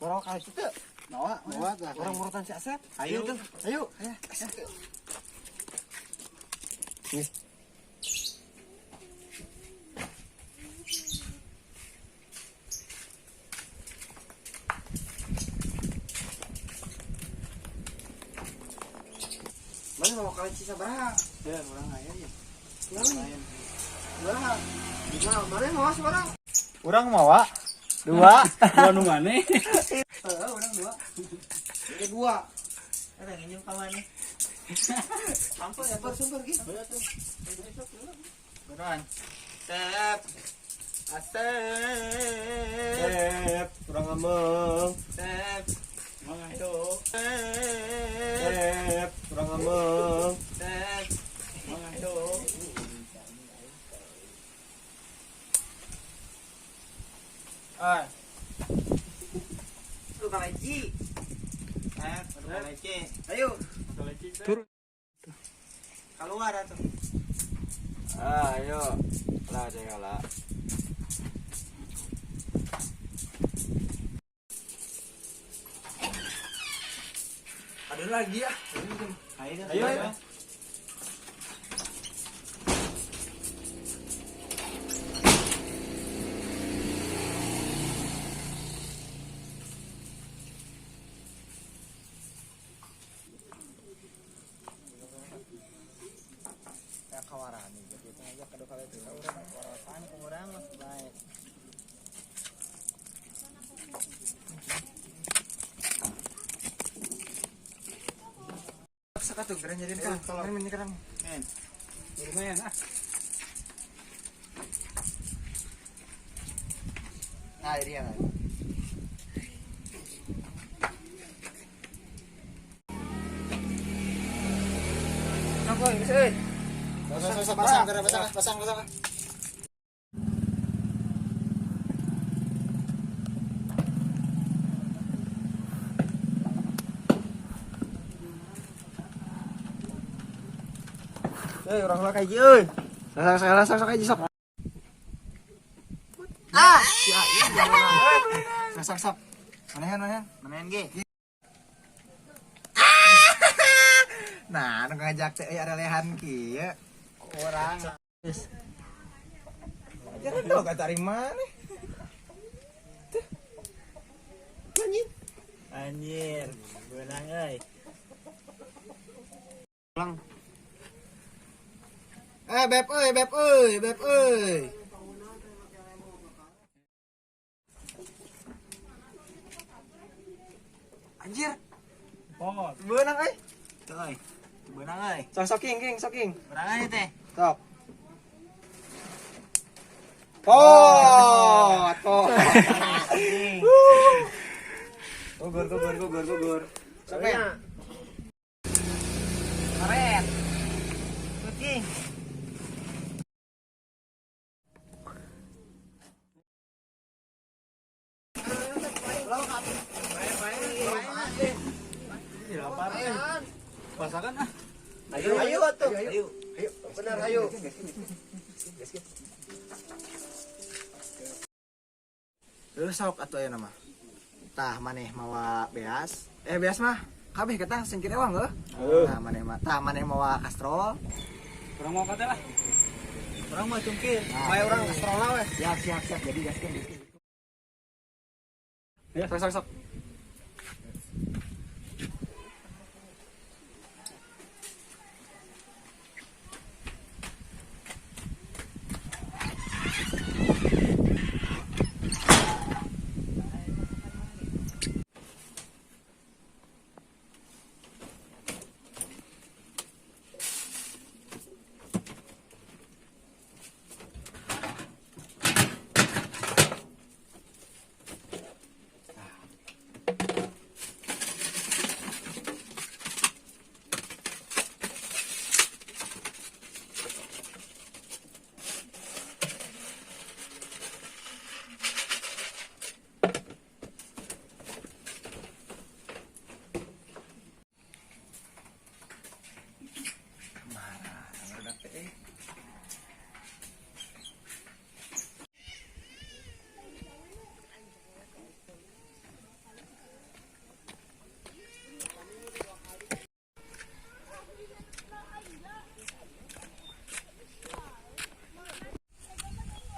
Orang kali itu teu. Bawa, bawa tah. Orang murutan si Asep. Ayo tuh. Ayo. Ayo. Nih. Mana mau kali sabaraha? Ya, urang aya ya. Lumayan. Sabaraha? Nah, mana mau sabaraha? Urang mawa dua. Dua nu maneh. Heeh, urang dua. Ini dua. Eta nginjem ka maneh. Sampel ya, sumber gitu. Beneran. Sep. Asep. Sep, urang ngomong. Sep. Mangga Sep, urang ngomong. Sep. Mangga Ah. Lu kaleci. Eh, kaleci. Ayo. Turun. Keluar atuh. Ah, ayo. Lah, jangan lah. Ada lagi ya. Ayo, Ayo, ayo. Ya kawarani gitu aja kado kali itu urang korotan ku urang mah baik. Sok atuh keren jadian kan. Keren ini keren. Men. Lumayan ah. Nah, ini ya. Sok euy, geus euy. Pasang, pasang, pasang, pasang, pasang. Euy, urang lah kayak euy. Sok sok sok sok sok. Ah, ya, ya. Sok sok. Manehan, manehan. Manehan ge. Nah, nu ngajak teh euy arelehan kieu. Urang. Geus. Jangan dong kata ari maneh. Tuh. Anjir. Anjir, beunang euy. Pulang. Eh, beb euy, beb euy, beb euy. Anjir, Pot. beunang euy. Tuh euy. Beunang euy. Sok sok king king sok king. Beunang euy teh. Sok. Pot, pot. Gugur, gugur, gugur, gugur. Sok men. Karet. Kucing. Pasakan ah. Ayo, ayo atuh. Ayo. Ayo, benar ayo. Terus sok atuh aya nama. Tah maneh mawa beas. Eh beas mah kabeh ketang singkir ewang heuh. Tah maneh mah, tah maneh mawa kastrol. Urang mau kate lah. Urang mah cungkir. Bae urang kastrol we. Siap, siap, siap. Jadi gaskeun. Ya. Sok sok sok.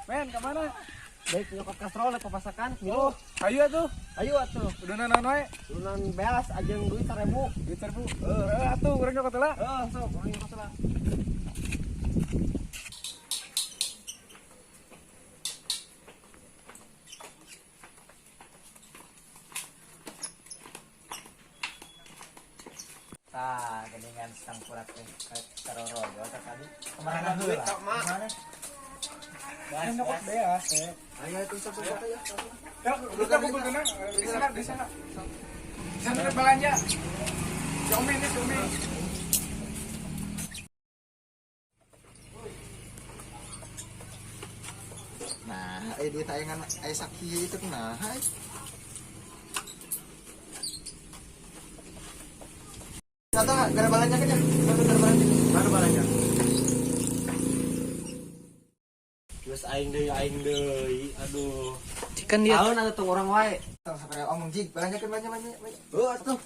Men, kemana? Baik nyokot kastrol rek papasakan. Oh, ayo atuh. Ayo atuh. Udah naon wae? Udunan beas ajeng duit 1000. Duit 1000. Heeh, atuh urang nyokot heula. Heeh, sok urang nyokot heula. Tah, geningan sangkurat teh karoroyo teh tadi. Kemana duit kak, Mak? Kan nyokot beas. Ayo itu sok sok ya. Ya, kita kumpul kena di sana, di sana. Di sana ada belanja. Si Umi ini, si Umi. Nah, duit tayangan aya sakieu itu kumaha? Kata gara balanja kan ya? Gara balanja. Gara balanja. Terus aing deui, aduh. Cikan dia. Tahun atuh tong urang wae. Tong sampai omong jig, balanja kan banyak banyak. Heuh atuh.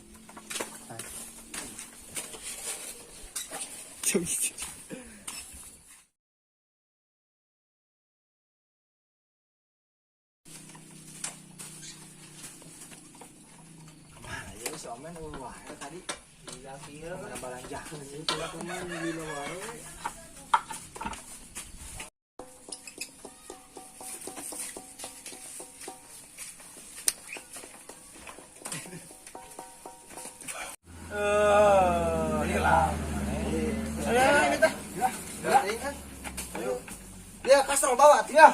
Mana ya si Omen wah tadi. Gara balanja. Ya, kastrol bawa ya.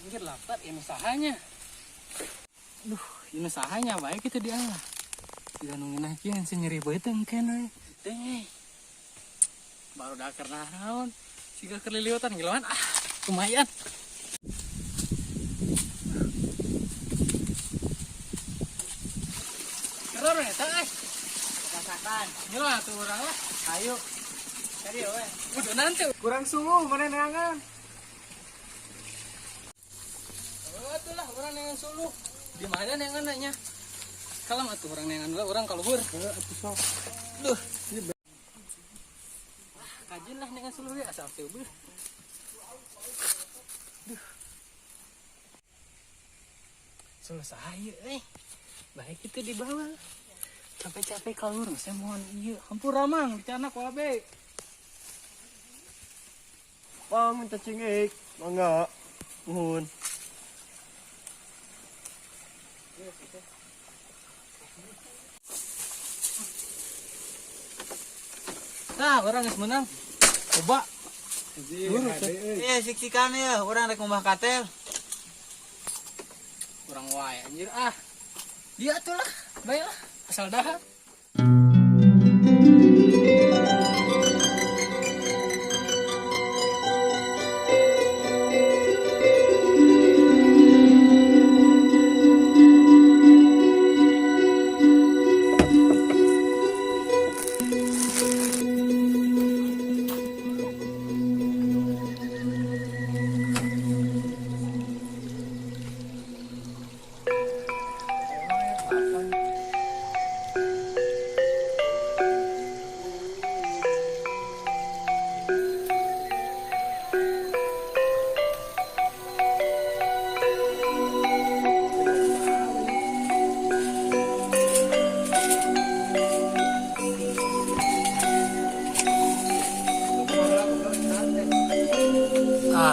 Anjir lapar ini usahanya. Duh, ini usahanya baik itu dia lah. Tidak nungguin aja yang nyeri beuteung kene. Teh. Baru dah karena naon. Siga keliliutan gilawan ah, lumayan. Keren eta eh. Papasakan. Nyelah tuh urang lah. Ayo. Tadi we. Udah nanti. Kurang suluh mana neangan. Oh, itulah orang nengan suluh. Di mana nengan nanya? Kalem atuh orang nengan dulu, orang kaluhur. Heeh, atuh sok. Duh. Kajin lah nengan suluh ya asal teu beuh. Duh. Suluh saha ieu eh. Baik itu dibawa. Capek-capek kaluhur saya mohon ieu. Hampura mang dicana ku abe. Pang minta cingik, mangga. Nuhun. Nah, orang geus menang. Coba. Iya, sik-sikan ya, urang rek ngumbah katel. Kurang wae anjir ah. Dia atuh lah, bae lah. Asal dahar.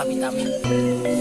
Loba vitamin.